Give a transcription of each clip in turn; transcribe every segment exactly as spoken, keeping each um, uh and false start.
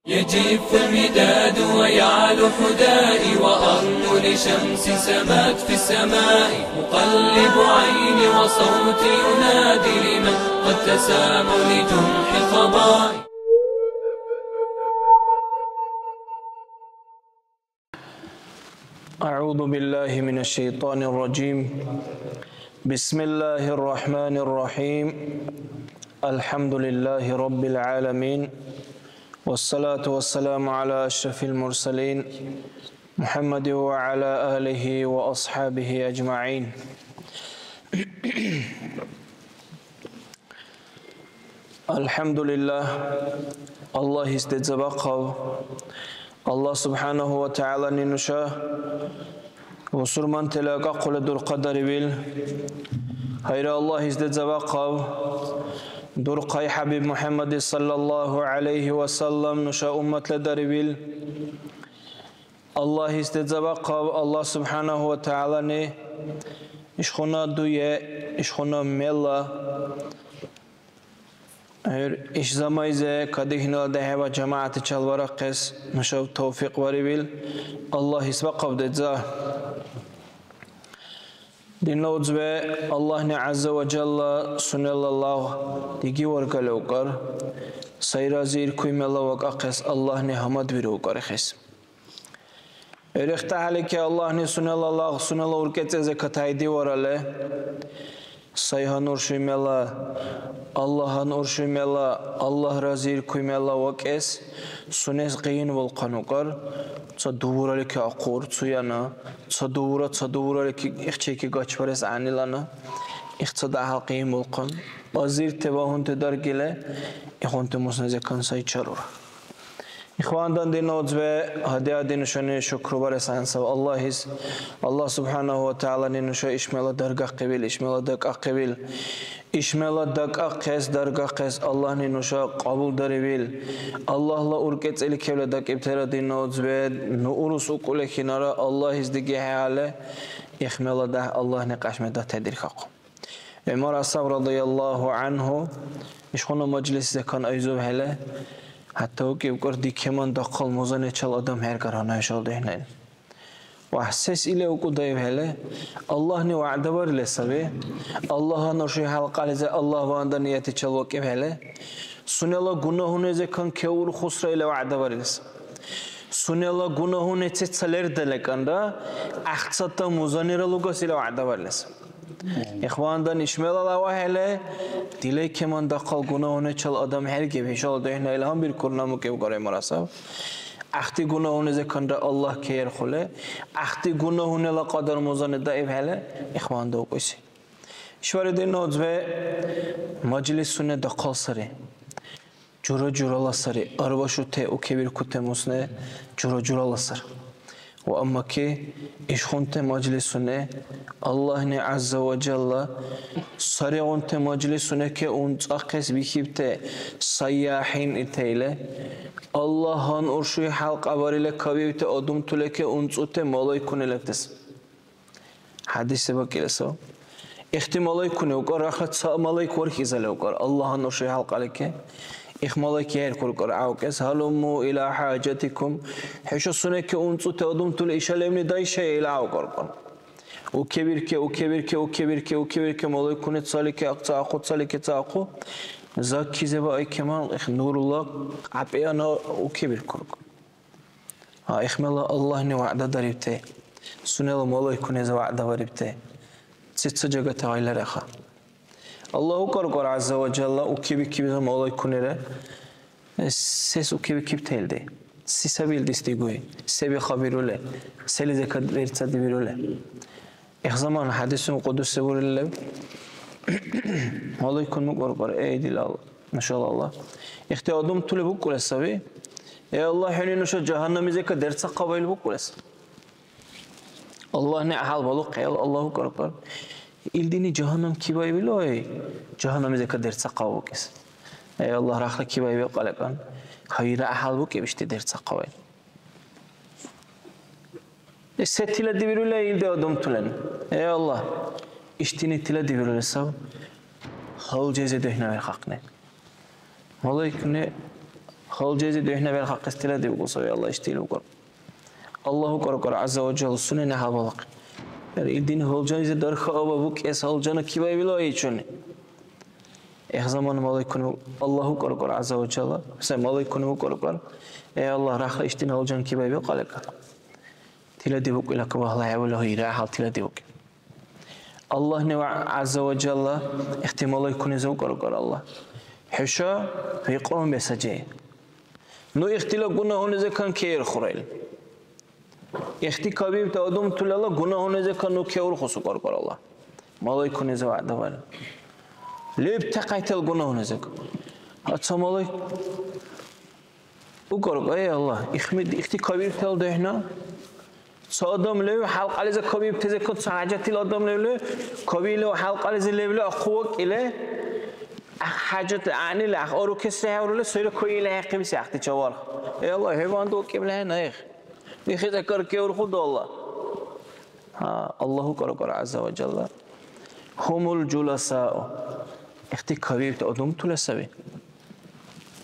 يجف المداد ويعلو حدائي، وأرنو لشمس سمت في السماء، أقلب عيني وصوتي ينادي لمن قد تساموا لجنح الفضاء. أعوذ بالله من الشيطان الرجيم. بسم الله الرحمن الرحيم. الحمد لله رب العالمين. والصلاة والسلام على أشرف المرسلين محمد وعلى آله وأصحابه أجمعين. АлхӀямдулиллагь, Аллагьис децӀабахъав. Аллагь субхӀянагьу ва тагӀялани нуша бусурмантала акӀахъули дурхъадарибил. Гьайра, Аллагьис децӀабахъав. Дурхъай ХӀябиб МухӀяммадис саллаллагьу гӀялайгьи ва саллам нуша умматла дарибил. Аллагьис децӀабахъав. Аллагь субхӀянагьу ва тагӀялани ишгъуна дуе, ишгъуна мела, гӀур иш замайзе кадихьнила дехӀеба жамагӀяти чалбарахъес нушаб тавфикь барибил. Аллагьис бахъав децӀа. Динна уцбе, Аллагьни ГӀязза ва Жалла сунела лагъ диги варгали укӀар, сай разииркуй мела вакӀахъес Аллагьни гьамадбиру укӀарихъес. ГӀергъи тахӀялики Аллагьни сунела лагъ сунела уркӀецӀизе катайдиваралли, сай гьануршуй мела, Аллагь гьануршуй мела, Аллагь разииркуй мела вакӀес сунес къиян вулхъан укӀар, ца дубуралики ахъур, цуяна, ца дубура, ца дубуралики ихчейки гачбарес гӀягӀнилана, ихцад гӀяхӀял къиян вулхъан. Азирти багьунти даргили, ихъунти мусна зекан сай чарура. Ихвандан, динна уцбе, гьадиади нушани шукрубарес гӀягӀнисав Аллагьис. Аллагь субхӀянагьу ва тагӀялани нуша ишмела даргахъибил, ишмела дакӀахъибил, ишмела дакӀахъес, даргахъес Аллагьни нуша кьабулдарибил. Аллагьла уркӀецӀили кевла дакӀибтира, динна уцбе, ну урус укӀули хинара Аллагьис диги хӀейалли, ихмела дяхӀ Аллагьни кьяшми датхӀедирхахъу. ГӀумар асаб радияллагьу гӀянгьу ишгъуна мажлис зекан айзубхӀели, хӀятта укибкӀар дикеман дахъал музаничал адам хӀергар гьанна ишал духӀнани. Ва сес или укӀудаибхӀели, Аллагьни вягӀда барили саби, Аллагьла нурши хӀялкьализи Аллагь вандан ниятичал вакӀибхӀели, сунела гунагьуни зекан кеурхусра или вягӀда барили саби. Сунела гунагьуни ца-, ца лердалакӀанра, гӀяхӀцадта музанира лугас или вягӀда барили саби. Ихвандан, ишмелала вахӀели, дила кеман дахъал гунагьуначал адам хӀергиб, хӀушала духӀна ил гьанбиркур, намукӀевгарай марасаб. ГӀяхӀти гунагьуни зеканра Аллагь кайэрхъули, гӀяхӀти гунагьунала кьадар музани даибхӀели, ихван дукьуси. ИшбархӀи, динна уцбе, мажлис сунела дахъал сари. Жура-журала сари, арбашути, укебиркути мусне жура-журала сар. Ва аммаки ишгъунти мажлисуни Аллагьни ГӀязза ва Жалла саригъунти мажлисунеке унцӀахъес бихьибти, сайяхӀин итейли, Аллагь гьануршуй хӀялкьа барили кавиибти адамтулеке унцӀути малайкуни лебтес. ХӀядис се бакӀили сав? Ихти малайкуни укӀар, рахла ца малайк вархьизали укӀар, Аллагьан урши хӀялкьалики. Их малайк яхӀиркур укӀар гӀявкӀес: «Гьалумму иля хӀяжатикум». ХӀуша сунеке унцӀути адамтули иша левни дайшая, ил гӀявкӀар укӀар. Укебирке, укебирке, укебирке, укебирке, малайкуни цалики ца ахъу, цалики ца ахъу. Заккизеба айкеман, их нурла кьяпӀиана укебиркур укӀар. А ихмела Аллагьни вягӀда дарибти, сунела малайкунези вягӀда барибти, цица жагати гъайлареха. Аллагь укӀар-укӀар, ГӀязза ва Жалла, укибикибси малайкунира, сес укибикибти илди? Се саби илдис дигуй? Се бихабирули? Селизекад берцади бирули? Их замана хӀядисуни кьудуси бурили леб. Малайкун букӀар-укӀар: «Эй, дила Аллагь, нушала Аллагь, ихти адамтули букӀули саби. Эй Аллагь, хӀуни нуша жагьаннамлизека дерцахъабаили», букӀули саби. Аллагьни гӀяхӀял балухъял, Аллагь укӀар-укӀар: «Илдини жагьаннам кибаибил, ой, жагьаннамлизека дерцахъаба», букӀес. Эй Аллагь, рахла кибаибил кьалекан. Гьайра гӀяхӀял букӀиб ишди дерцахъабаили. Се тиладибирули илди адамтулани? Э, Аллагь, ишдини тиладибирули саб, гьалжезе духӀнавирхъахъни. Малайкуни Гьалжайзи духӀнаберхахъес тилади букӀу саби, Аллагь ишдил букӀур. Аллагь укӀар-укӀар, гӀязза ва жалла, сунени гьабалахъи. Яра ил дин гьалжайзи дархаъаба букӀес гьалжана кибайбила ичуни. Эх, замана малайкуни, Аллагь укӀар-укӀар, гӀязза ва жалла, се малайкуни укӀар-укӀар. Э, Аллагь, рахла ишдин гьалжан кибайби кьаликӀа. Тилади букӀила кабагьла хӀевалахӀу, ира гьал тилади букӀи. Аллагьни ва гӀязза ва жалла ихтималайкунезив кӀарукӀар Аллагь. ХӀуша викьрум бесаджи. Ну ихтила гунагьунезекан кеирхура ил. Ихти кабибти адамтулала гунагьунезекан ну кеурхусу кӀарукӀар Аллагь. Малайкунезив гӀядабариб. Лебтахъайтал гунагьунезекан. Аца малайк. УкӀар, эй, Аллагь, ихмед ихти кабиртал дехӀна. Ца адам лев, хӀялкьализи кабибтазекӀун ца хӀяжатил адам левли, кабили хӀялкьализи левли ахъу вакӀили, ахъ хӀяжат гӀягӀнили, ахъ арукесра хӀеврули, сайра куили хӀяхъибси ахъти чеварх. Эй, Аллагь, хӀебанду вакӀибли хӀена, эх. Ихи закар кеурхуду, Аллагь. Гьа, Аллагь укӀар-укӀар, гӀязза ва жалла. Гьумул жуласаъу. Ихти кабибти адамтула саби.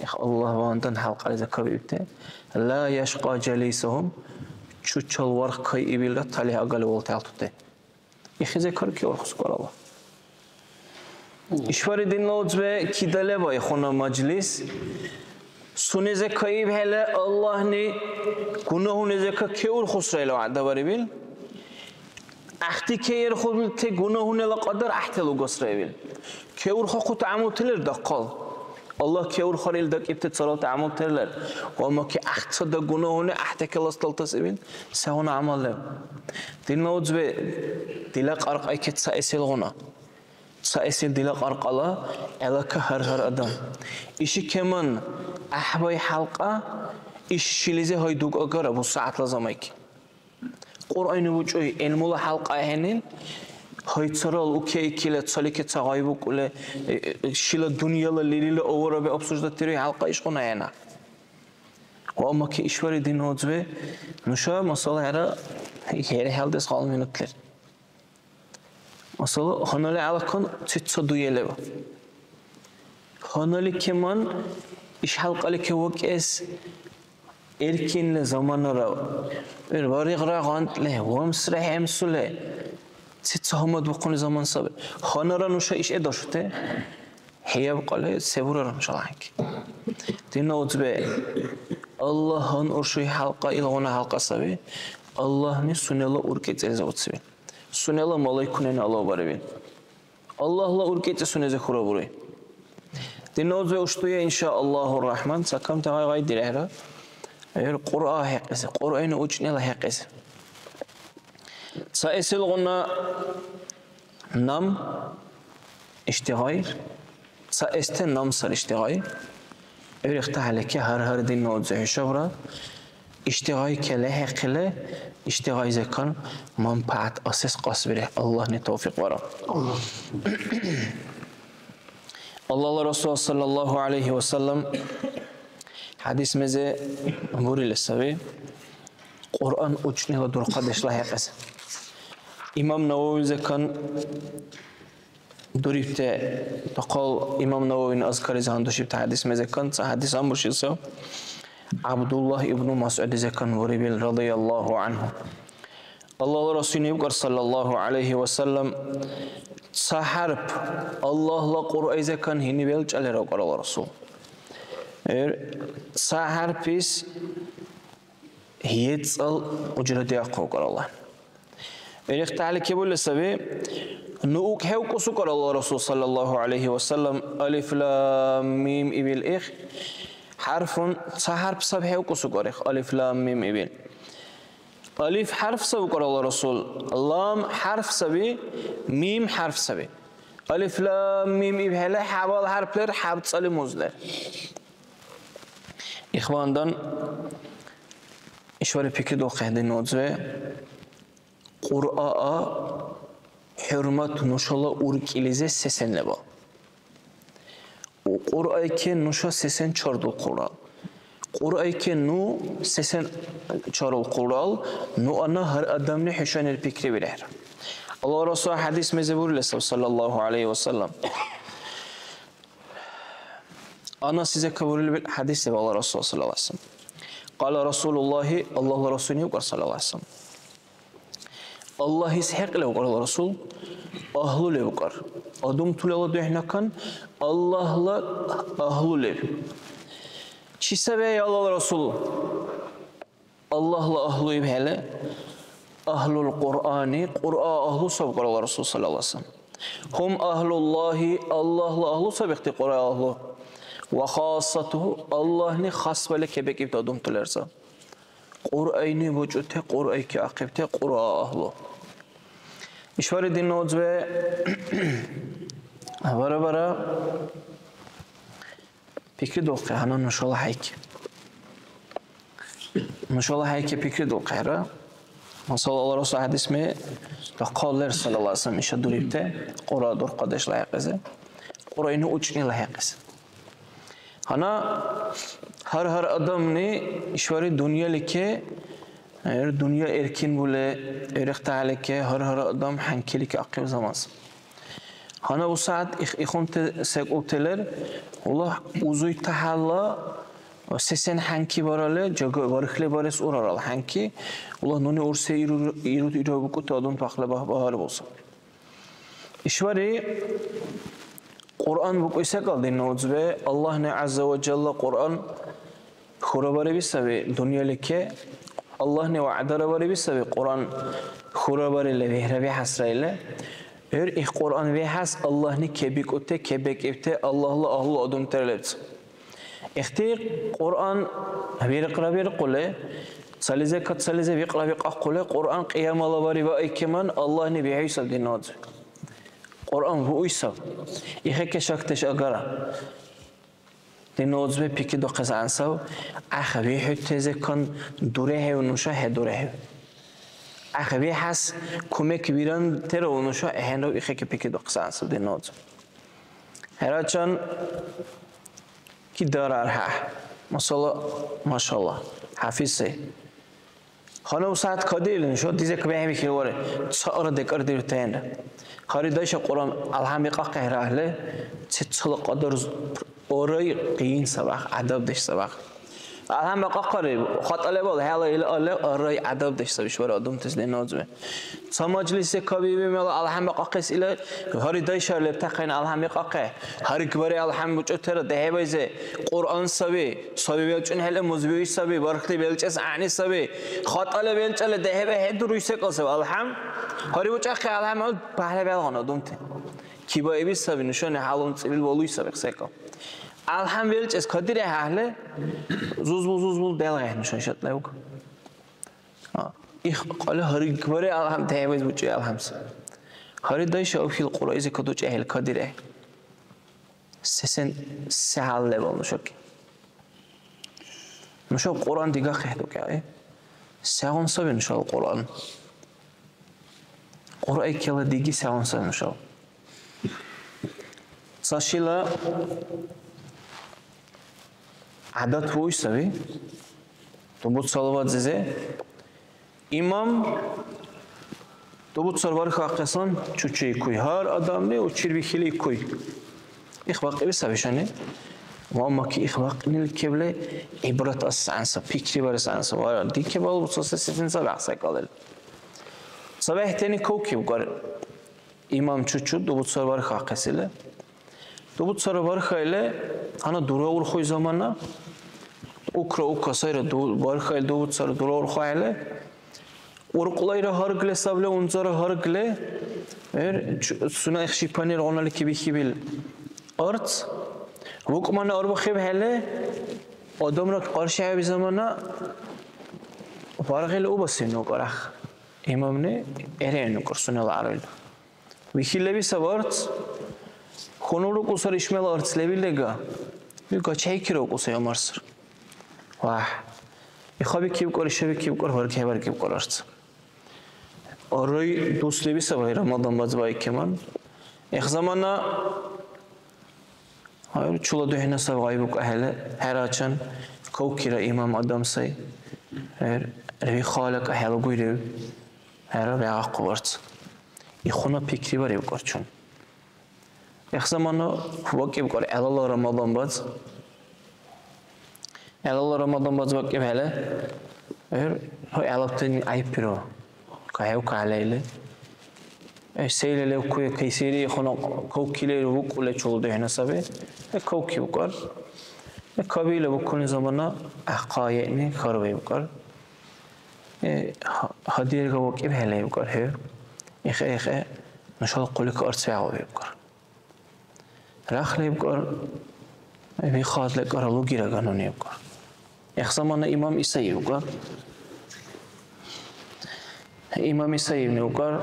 Эх, Аллагь вандан хӀялкьализа кабибти. Ла яшкъа жалисугьум. Чучал варх кайибилра талихӀ агали валталтути. Ихизе карки урхус кӀварала. ИшбархӀи динна узби кида леба ихуна мажлис? Сунеза каибхӀели Аллагьни гунагьунезака кеурхусра ил вягӀда барибил. ГӀяхӀти кеирхулти гунагьунела кьадар гӀяхӀти лугасра ибил. Кеурхахъути гӀямулти лер дахъал. Аллагь кеурхар ил дакӀибти царалти гӀямулти лер. Ва амма ки гӀяхӀцада гунагьуни гӀяхӀти калас далтас ибил, сегъуна гӀямал леб? Динна узби, дила кьаркьайки ца эсилгъуна. Ца эсил дила кьаркьала гӀелака гьар-гьар адам. Иши кеман гӀяхӀбай хӀялкьа, иш шилизи гьай дуг агара бусягӀятла замайки. Кьуръайни учӀуй, гӀилмула хӀялкьа ахӀенил, гьайцарал уке-икила цалике ца гъайбукӀули, э, э, шила дунъяла лерила авараби обсуждатируй хӀялкьа ишгъуна ахӀена. Ва амма ки ишбархӀи динна узби, нуша масала хӀера хӀерхӀелдес гъал минут лер. Масала, гьаннали гӀелакан цица дуя леба? Гьаннали кеман иш хӀялкьали кевакӀес эркинли заманара, эр варигъра гъантӀли, вамсра хӀемсули, цица гьамадбухъуни заман саби. Гьаннара нуша ишхӀедашути? ХӀябкьли се бурара нушала гьанкӀ? Динна узби, Аллагь гьан уршуй хӀялкьа илгъуна хӀялкьа саби. Аллагьни сунела уркӀецӀилизи уцибил. Сунела малайкунани алавбарибил. Аллагьла уркӀецӀи сунези хурабури. Динна узби, уштуя, иншааллагьу рахман, ца камти гъай-гъай дирехӀра. Эгер Кьуръа хӀекьлизи, Кьуръайни учӀнила хӀекьлизи. Ца эсилгъуна нам ишди гъай, ца эсте нам сар ишди гъай. ГӀур ихтахӀелики гьар-гьар динна узби хӀушабра ишди гъай келехӀехъили, ишди гъай закан манпагӀят асес кьасбирехӀе. Аллагьни тавфикь бара. Аллагьла Расул саллаллагьу гӀялайгьи ва саллам хӀядис мезе бурили саби, Кьуръан учӀнила дурхъадешла хӀекьес. Имам Нававизакан дурибти, дахъал имам Нававини Азкариза гьандушибти хӀядис мезекан ца хӀядис гьанбушибси ГӀябдуллагь ибну МасгӀудизекан бурибил, радияллагьу гӀянгьу. Аллагьла Расулни ибкар, саллаллагьу гӀялайгьи ва саллам, ца хӀярп Аллагьла Кьуръайзекан гьини белчӀалира, укӀар Аллагьла Расул. Эр ца хӀярпис ецӀал ужра диахъу, укӀар Аллагь. Ирехтали кебули саби, ну укхӀевкӀус, укӀар Аллагьла Расул, саллаллагьу гӀялайгьи ва саллам, алиф, лам, мим ибил их хӀярфун, ца хӀярп саб хӀевкӀус, укӀар их, алиф, лам, мим ибил. Алиф хӀярф саби, укӀар Аллагьла Расул, лам хӀярф саби, мим хӀярф саби. Алиф, лам, мим ибхӀели хӀябал хӀярп лер, хӀябцӀали муз лер. Ихвандан, ишбархӀи пикридухъехӀе, динна узби, Кьуръа хӀурмат нушала уркӀилизи сесен леба? Кьуръайке нуша сесен чардулхъулра? Кьуръайке ну сесен чарулхъулрал, ну ана гьар адамли хӀушанира пикривирехӀе. Аллагьла Расул хӀядис мезе бурили саби, саллаллагьу гӀялайгьи ва саллам. Анаси закабурили бил хӀядис леб Алла Расул саллаллаху алейхи ва саллям. Кьала Расулуллахи, Аллагьла Расулни укӀар саллаллаху алейхи ва саллям. Аллагьис хӀекьлев укӀар Расул, агьлу лев укӀар. Адамтулала духӀнакан Аллагьла агьлу лев. Чи саве, я Аллагьла Расул? Аллагьла агьлу ибхӀели, агьлул Кьуръани, Кьуръа агьлу саб укӀар Расул саллаллаху алейхи ва саллям. Гьум агьлуллахи, Аллагьла агьлу саб ихти Кьуръа агьлу. Ва хассатуху, Аллагьни хасбали кебекӀибти адамти лерса. Кьуръайни бучӀути, Кьуръайки ахъибти Кьуръа агьлу. ИшбархӀи динна узби, бара-бара пикридулхъи гьанна нушала хӀяйки. Нушала хӀяйки пикридулхъира. Масала, Алла Расул хӀядисми дахъал лер, саллаллаху алейхи ва саллям, иша дурибти, Кьуръа дурхъадешла хӀекьизи, Кьуръайни учӀнила хӀекьизи. Гьанна гьар-гьар адамни ишбархӀи дунъялике, гӀер дунъя эркин були, гӀерехътахӀелике, гьар-гьар адам хӀянкилике ахъиб заманас. Гьанна бусягӀят их-, ихунти секӀулти лер, ула узуйтахӀелла, сесен хӀянки баралли, жага вархли барес урарал хӀянки, ула нуни урсе иру-, иру-, ирабикӀути адамти ахъли багь-, багьарбулса. ИшбархӀи Кьуръан букӀуй секӀал, динна узби, Аллагьни гӀязза ва жалла Кьуръан хурабариби саби дунъялике. Аллагьни вягӀдарабариби саби Кьуръан хурабарили, вегӀрабихьасра или. ГӀур их Кьуръан вехӀас Аллагьни кебикӀути, кебекӀибти Аллагьла агьлу адамтира лебци. Ихти Кьуръан виркьра виркьули, цализекад цализе викьра викьахъули, Кьуръан кьиямала бари ваиккиман Аллагьни бихӀуй саб, динна узби. Кьуръан вуй саб. Ихике шакдеш агара. Динна узби, пикридухъес гӀян саб. ГӀяхӀ вихӀутезекан дурехӀев нуша, хӀедурехӀев. ГӀяхӀ вихӀяс кумек вирантира нуша, ахӀенрав ихике пикридухъес гӀян саб, динна узби. ХӀерачан, кидарар хӀяхӀ. Масала, машалла, хӀяфиз сай. Гьанна усягӀят кадиили, нуша дизек бехӀбихьили вари, цаъра декӀардирутаэнра. Гьари дайша Кьуръан алхӀямбикьахъехӀе ахӀли, сецала кьадар з-, орай къиян сабахъ, гӀядабдеш сабахъ. АлхӀямбакьахъари, хатӀа лебал, хӀела ил алав, арай гӀядабдеш саби швара адамтас, динна узби. Ца мажлисе кабиби мела алхӀямбакьахъес ила, гьари дайшар лебтахъен алхӀямбикьахъе. Гьаргбари алхӀямбучӀутира дехӀебайзе, Кьуръан саби, саби белчӀунхӀели музбиуй саби, бархли белчӀес гӀягӀни саби. ХатӀали белчӀали дехӀебе хӀедуруй секӀал саби алхӀям. Гьари учӀахъи алхӀям, гьал пагьла белгӀун адамти. Кибаиби саби, нушани хӀялумцӀибил валуй саби секӀал. АлхӀям велчӀес кадирехӀе ахӀли, зузбул-зузбул делгӀехӀе нуша шатлавга. А, их кьяла гьаргбари алхӀям дехӀбайс бучӀи алхӀямси. Гьари дайша ухил Кьуръайзи кадучӀехӀел кадирехӀе. Сесен, се хӀял лебал нушаки? Нуша Кьуръан дигахъехӀе дукӀехӀе. Сегъуна саби нушала Кьуръан? Кьуръайкила диги сегъуна саби нушала? Ца шила гӀядат буи саби. Дубуцалавадзизе имам дубуцар бархахъесан чучи икуй. Гьар адамли учир бихили икуй. Их бакьиби саби шани. Ва аммаки их бакьнили кебли гӀибрат асес гӀянса, пикри барес гӀянса. Ва дикибал буцаси сецен саби гӀяхӀсай калили. ЦабехӀтани кавкиб гар. Имам чучи дубуцар бархахъес или. Дубуцар бархаили, гьанна дураулхъуй замана, укра-ука сайра ду-, бархаили дубуцар дураулхъухӀели, уркьлайра гьаргли сабли, унзара гьаргли, эр, чу-, сунела их шипаниргъунали кибихьибил арц, лукӀмани арбухибхӀели, адамра къаршихӀеби замана, варгъили убасив нукӀарах. Имамни эрен нукӀар сунела гӀярвил. Вихьилеби саб арц. Хьунул рукӀусар ишмела арц лебил лега. Ил гачхӀейкира укӀуси умарсар. Вагь. Ихаби кибкӀар, ишаби кибкӀар, варгхӀе варгибкӀар арц. Арай дус леби сабай Рамадан бац баиккиман. Их замана гьар чула духӀна саб гъайбукӀахӀели, хӀерачан, кавкира имам адам сай. ХӀер, реви халакь хӀела гуйрив? ХӀера, бегӀахъу барц. Ихуна пикри барибкӀар чум. Их замана вакӀибкӀар гӀелала Рамадан бац. ГӀелала Рамадан баз бакӀибхӀели, гӀур хӀу гӀелабтани гӀяйиббиру, кахӀевкахӀелли или. Э, сейли левкуя, кайсири ихъуна кавкили вукӀули чула духӀна саби. Э, кавки букӀар. Э, кавила букуни замана ахъхъа гӀягӀни хьарбаибкӀар. Э, гьа-, гьадирга вакӀибхӀели ибкӀар хӀу. Ихе-ихе нушала хъулика арц вягӀу ибкӀар. Рах лебкӀар, михалла кӀара лугира га нуни ибкӀар. Эх замана имам Иса ибкӀар. Имам Иса ибни укӀар,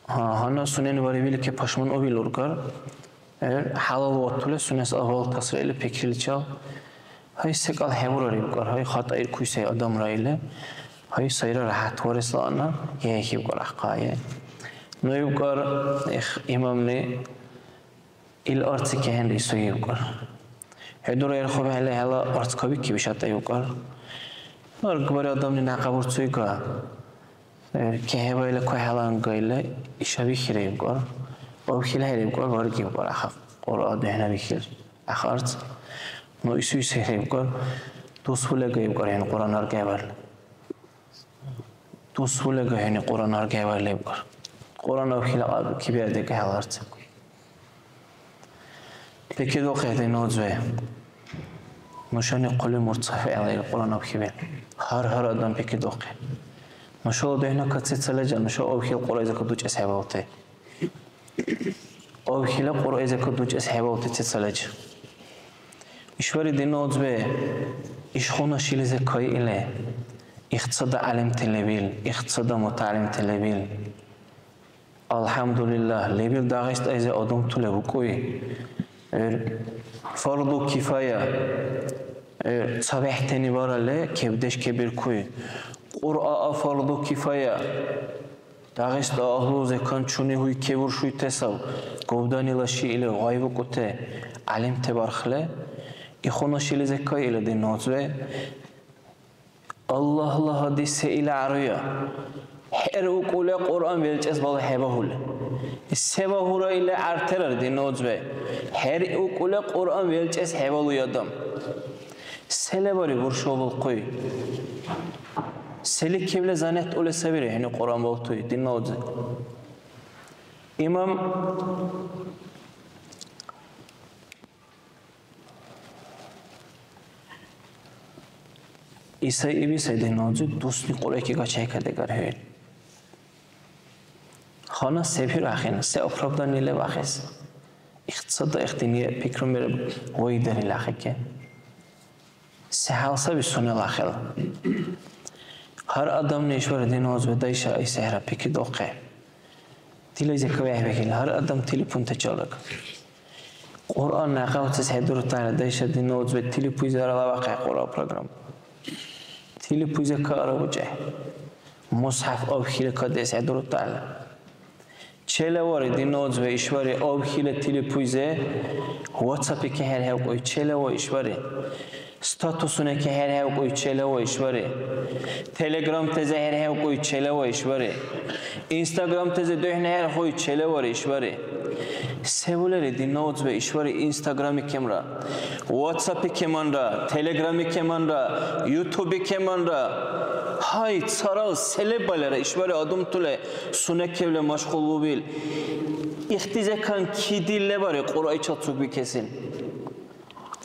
гьа, гьанна сунени варивилики пашман увил ургар. Эр хӀялал ватули сунес авал тасра или пикриличил. Гьай, секӀал хӀебурар, ибкӀар, гьай, хатӀаиркуй сай адамра или. Гьай, сайра ряхӀятварес лаана, яхӀ, ибкӀар, ахъхъа, е. Ну, ибкӀар, эх, имамли, ил арци кехӀенри ису, ибкӀар. ХӀу дурайрахъубхӀели, хӀела арц кабикиб ишатӀа, ибкӀар. Аргбари адамли някъ бурцуйга. Э, кехӀебаили кухӀелангайла иша вихира, ибкӀар. Вавхила хӀера, ибкӀар, варги, ибкӀар, ахъа Кьуръа духӀна вихил, ахъа арц. Ну ису исехӀе, ибкӀар, дус улега, ибкӀар, хӀуни Кьуръан аргаварли. Дус улега хӀуни Кьуръан аргаварли, ибкӀар. Кьуръан вавхила кьаби кибиадикӀа хӀела арц. ПикридухъехӀе, динна узби. Нушани хъули мурт сафигӀелла ил Кьуръан абхьибил. Гьар-гьар адам пикридухъи. Нушала духӀна каци ца лежа, нуша абхьил Кьуръайзакад дучӀес хӀебалути. Абхьила Кьуръайзакад дучӀес хӀебалути ца ца лежа. ИшбархӀи, динна узби, ишгъуна шилизи кайили, ихцада гӀялимти лебил, ихцада мутагӀялимти лебил. АлхӀямдулиллагь, лебил Дагъистайзи адамтула букӀуй. ГӀур фарду кифая. ГӀур цабехӀтани баралли, кебдеш кебиркуй. Кьуръа фарду кифая. Дагъиста агьлу зекан чуни гьуй кебуршуйтесав, говданила ши или гъайбукӀути гӀялимти бархли, ихуна шилизи кайили, динна узби. Аллагьла гьади се ил гӀяруя? ХӀеръукӀули Кьуръан велчӀес балхӀебагьули. Се багьура или гӀяртирар, динна узби? ХӀеръукӀули Кьуръан велчӀес хӀебалуй адам. Се лебари буршабулхъуй? Селикибли занятули сабири хӀуни Кьуръан балтуй, динна узби? Имам Иса иби сай, динна узби, дусни Кьуръайки гачайка дигар хӀед. Хана се бирахъен, се оправдание лебахъес? Ихцада ихтини пикрумира вайдарил ахъеке. Се хӀял саби сунела хӀял? Гьар адамли ишбархӀи, динна узби, дайша, ай сехӀра пикридухъи. Дила иза кавяхӀбихьили, гьар адам телефонтачалра. Кьуръан някъ уцес хӀедуртала, дайша, динна узби, телепуйзарала вахъхӀи Кьуръа программа. Телепуйза кара учӀехӀе. МусхӀяф абхьили кадес хӀедуртала. Челавари, динна узби, ишбархӀи абхьили телепуйзе, WhatsApp-и кехӀерхӀевкӀуй, челава ишбархӀи. Статусуна кехӀерхӀевкӀуй, челава ишбархӀи. Telegram-тази хӀерхӀевкӀуй, челава ишбархӀи. Instagram-тази духӀнахӀерхуй, челавари ишбархӀи. Се булери, динна узби, ишбархӀи Instagram-и кемра, WhatsApp-и кеманра, Telegram-и кеманра, YouTube-и кеманра? Гьай, царал се лебалра ишбархӀи адамтула сунекевли машгъулбубил. Ихтизакан кидил лебари Кьуръайчил цугбикесил.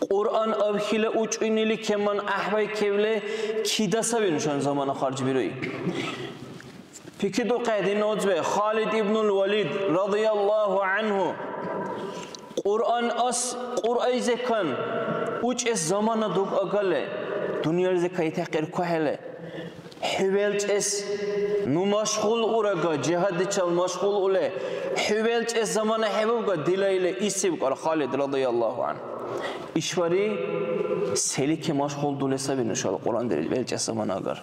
Кьуръан абхьила учӀуйнили кеман гӀяхӀбай кевли кида саби нушани замана харжбируй? ПикридухъехӀе, динна узби, Халид ибнуль Валид радияллаху анху Кьуръан ас, Кьуръайзекан учӀес замана дугӀагалли, дунъялизи кайтахъиркухӀели, хӀу велчӀес ну машгъул урага, жихадличил машгъул ули, хӀу велчӀес замана хӀебубга дила или, исибкӀар Халид радияллаху анху. ИшбархӀи селики машгъул дули саби нушала Кьуръан дирил велчӀес замана агар?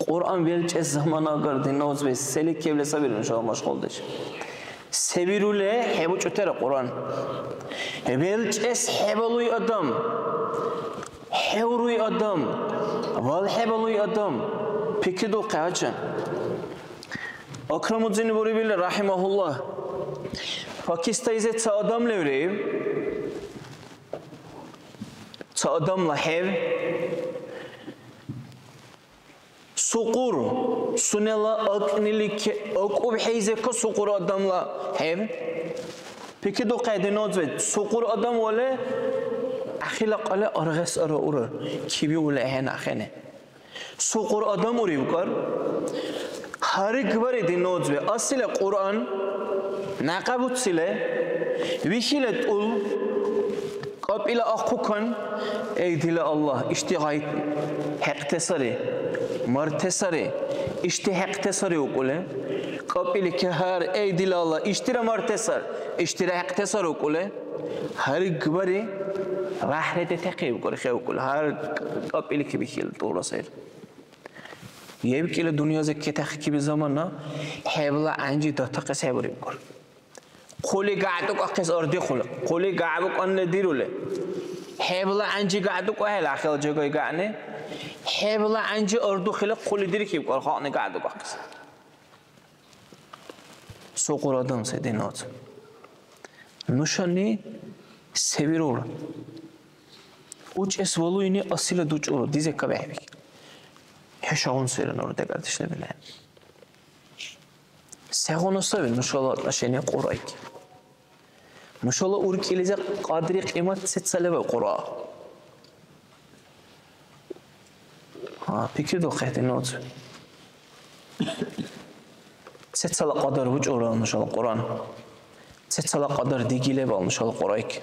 Кьуръан велчӀес замана агар, динна узби, селикевли сабири нушала машгъулдеш? Се бирули хӀебучӀутира Кьуръан? ВелчӀес хӀебалуй адам, хӀевруй адам, валхӀебалуй адам. ПикридулхъехӀе гьачам. Акрамуддин бурибил, рахимахуллах, Пакистайзи ца адам леври, Ца адамла хӀев, сукъур, сунела акӀнили ке-, акӀубхӀейзеку сукъур адамла хӀев. ПикридухъехӀе, динна узби, сукъур адам вале, ахила кьяла аргъес араура, кибиули ахӀен ахӀене. Сукъур адам урибкӀар, гьаргбари, динна узби, асила Кьуръан някъбуцили, вихила тӀул, кӀапӀила ахъукан, эй, дила Аллагь, ишди гъай хӀекьте сари, марте сари, ишди хӀекьте сари укӀули, кӀапӀили кехӀер, эй, дила Аллагь, иштира марте сар, иштира хӀекьте сар укӀули, гьаргбари рахӀри детахъи укӀули, хевкӀули, гьар кӀапӀили кибихьили тӀулра сайри. ЕбкӀила дунъязи кетахъикиби замана хӀебла гӀянжи датахъес хӀебурибкӀур. Хъули гагӀдукӀахъес ардихъули, хъули гагӀбукӀанни дирули. ХӀебла гӀянжи гагӀдукӀухӀели, ахирла жагай гагӀни, хӀебла гӀянжи ардухили, хъули дирихьибкӀур халкьни гагӀдукӀахъес. Сукъур адам се, динна узби. Нушани се вирура? УчӀес валуйни асила дучӀура, дизека бехӀбихьиб. ХӀушагъунсира нура декӀардешлабирая. Сегъуна саби нушала отношение Кьуръайки? Нушала уркӀилизи кьадри-кьимат сецалиба Кьуръа? А, пикридухъехӀе, динна узби. Сецала кьадар бучӀулра нушала Кьуръан? Сецала кьадар диги лебал нушала Кьуръайки?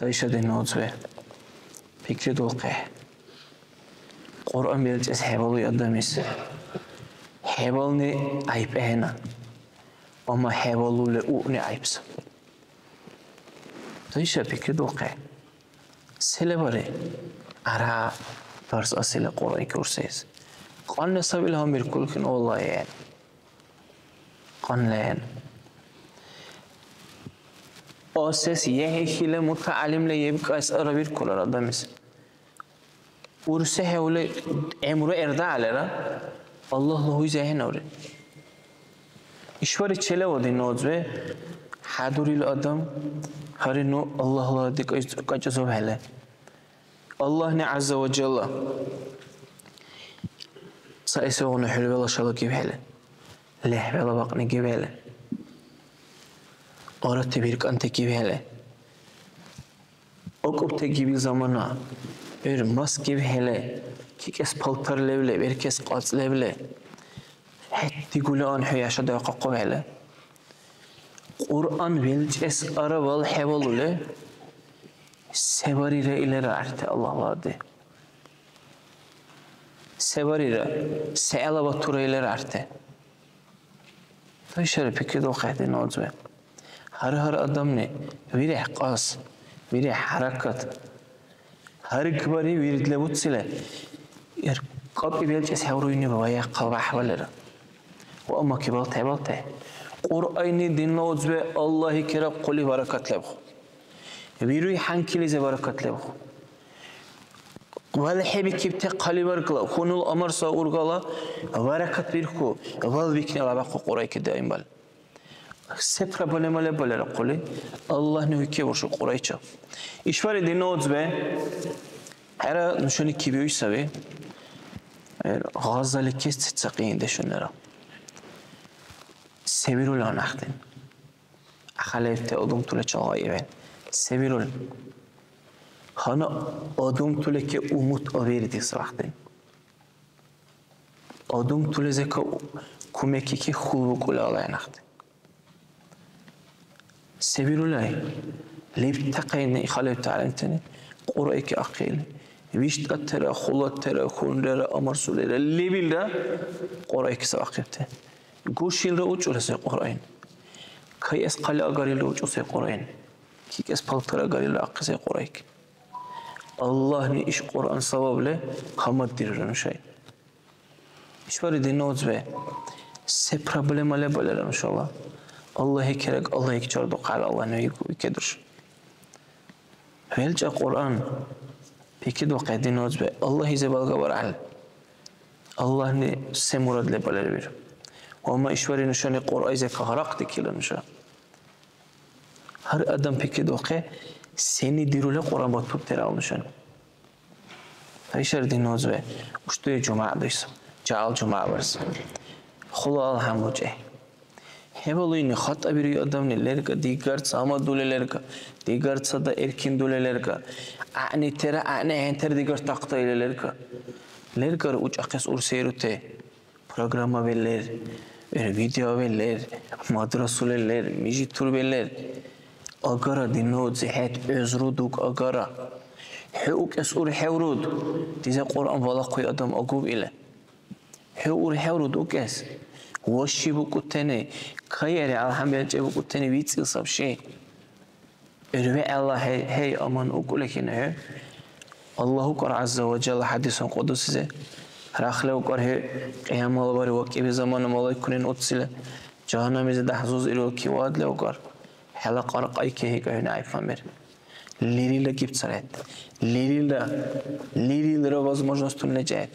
Дайша, динна узби, пикридулхъехӀе. Кьуръан белчӀес хӀебалуй адамис хӀебални гӀяйп ахӀена, амма хӀебалули уъни гӀяйп саби. Дайша, пикридулхъехӀе. Се лебари? Ара, дарс асили Кьуръайки урсес. Кьанна сабил гьанбиркулхъен, валлагь. Кьанлен. Асес яхӀихьила мутагӀялимла ебкӀайс аравиркулар адамис. Урсе хӀевли гӀямру гӀердаалира, Аллагьла гьуйзи ахӀенаври. ИшбархӀи челавади, динна узби, хӀядурил адам, гьари ну Аллагьла декӀайс кьакьазурхӀели. Аллагьни ГӀязза ва Жалла цаэсилгъуна хӀулбала шала гибхӀели, лехӀбала бакьни гибхӀели, арати биркӀанти гибхӀели, акӀубти гибил замана, гӀур мас гибхӀели, кикӀес палтар левли, беркес кьацӀ левли, хӀед дигули гӀян хӀу яшадиахъахъубхӀели, Кьуръан белчӀес аравал хӀевалули, се барира илара гӀярти Аллагьла ади? Се барира, се гӀелабатура илара гӀярти? Дайшара пикридулхъехӀе, динна узби. Гьар-гьар адамли вирехӀе кьас, вирехӀе хӀяракат. Гьаргбари вирд лебуцили, эр кӀапӀи белчӀес хӀевруйни ваяхъа вяхӀвалира. Ва амма кибалтехӀе-балтехӀе, Кьуръайни, динна узби, Аллагьикира хъули баракат лебху. Вируй хӀянкилизи баракат лебху. ВалхӀебикибти хъалибаргла, хьунул-амар сай-ургала баракат бирху, валбикни лабахъу Кьуръайки даимбал. Се проблема лебалра хъули, Аллагьни гьуйке буршу Кьуръайчи. ИшбархӀи, динна узби, хӀера, нушани кибиуй саби, э, Гъаззаликес ца къиндешунира. Се вирули гьанахъдин? Ахалевти адамтула чалгъаиван. Се вирули? Гьанна адамтула ке умут авердис вахъдин. Адамтула зека кумекики хьулбукӀули алай нахъти. Се вирулай? Лебтахъайна ихалебти гӀялимтани Кьуръайки ахъили, виштӀатира, хулатира, хунрира, амарсулира лебилра Кьуръайки савахъибти. Гушилра учӀули сай Кьуръайн. Кайэс хъали агарилра учӀу сай Кьуръайн. КикӀес палтар агарилра ахъи сай Кьуръайки. Аллагьни иш Кьуръан савабли гьамаддирира нушай. ИшбархӀи, динна узби, се проблема лебалра нушала? Аллагьикираг, Аллагьики чардухъал, Аллагьни викедурш. ВелчӀа Кьуръан, Пикридухъе, динна узби, Аллагьизи балга барахӀели, Аллагьни се мурад лебалра биру. Ва амма ишбархӀи нушани Кьуръайзека гьарахъдикила нуша. Гьар адам пикридухъе, сени дирули Кьуръан батуртерал нушани. Ишар, динна узби, уштуе жумягӀ дуйс, жагьал жумягӀ барс. Хъула алхӀям бучӀехӀе. ХӀебалуйни, хатӀа бируй адамли лерга, дигар ца гьамадули лерга, дигар ца да эркиндули лерга, гӀягӀнитира гӀягӀни хӀентар дигар тахта или лерга. Лергар учӀахъес урсейрути. Программаби лер, видеоби лер, мадрасули лер, мижитуби лер. Агара, динна узби, хӀед гӀузру дуг агара. ХӀу укӀес урхӀевруд, дизе Кьуръан валахъуй адам агуб или. ХӀу урхӀевруд укӀес. Ваши букӀутани, кайэри, алхӀям белчӀебукӀутани вицӀил саб ши. ГӀур вегӀла хӀей, хӀей, аман укӀули хӀуни хӀу. Аллагь укӀар, гӀязза ва жалла, хӀядисун кьудусизи. Рахли укӀар хӀу, кьиямала бари вакӀиби замана малайкунани уцили, жагьаннамлизи дяхӀ зуз ирул кивадли укӀар. ХӀела кьаркьайки хӀейкӀа хӀуни гӀяйфамир. Лерилра гибцархӀед. Лерилра, лерилра возможностуни лечӀед.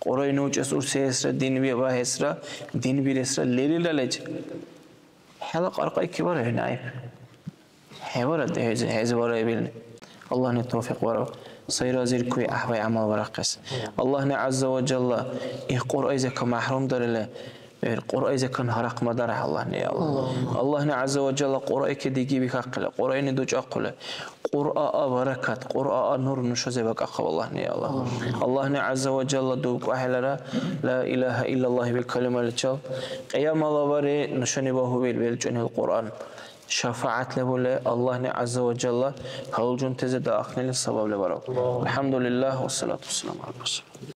Кьуръайни учӀес урсесра, дин вегӀ багьесра, дин биресра лерилра лечӀ. ХӀела кьаркьайки бара хӀуни гӀяйф. ХӀебара, хӀези, хӀези бараибилни. Аллагьни тавфикь бараб. Сайра зиркуй гӀяхӀбай гӀямал барахъес. Аллагьни гӀязза ва жалла, их Кьуръайзека мяхӀрумдарили, ир Кьуръайзекан гьарахъ мадарахӀе Аллагьни, я Аллагь. Аллагьни гӀязза ва жалла Кьуръайке диги бихахъили, Кьуръайни дучӀахъули, Кьуръаа баракат, Кьуръаа нур нушази бакӀахъаб Аллагьни, я Аллагь. Аллагьни гӀязза ва жалла дубкӀухӀелара, ла илагьа иллаллагь ибил калималичил, кьиямала бари нушани багьуби ил белчӀунил Кьуръан. ШафагӀят лебули, Аллагьни гӀязза ва жалла гьалжунтази даахънили сабаб лебараб. АлхӀямдулиллагь, вассалату вассаламу гӀяла расул.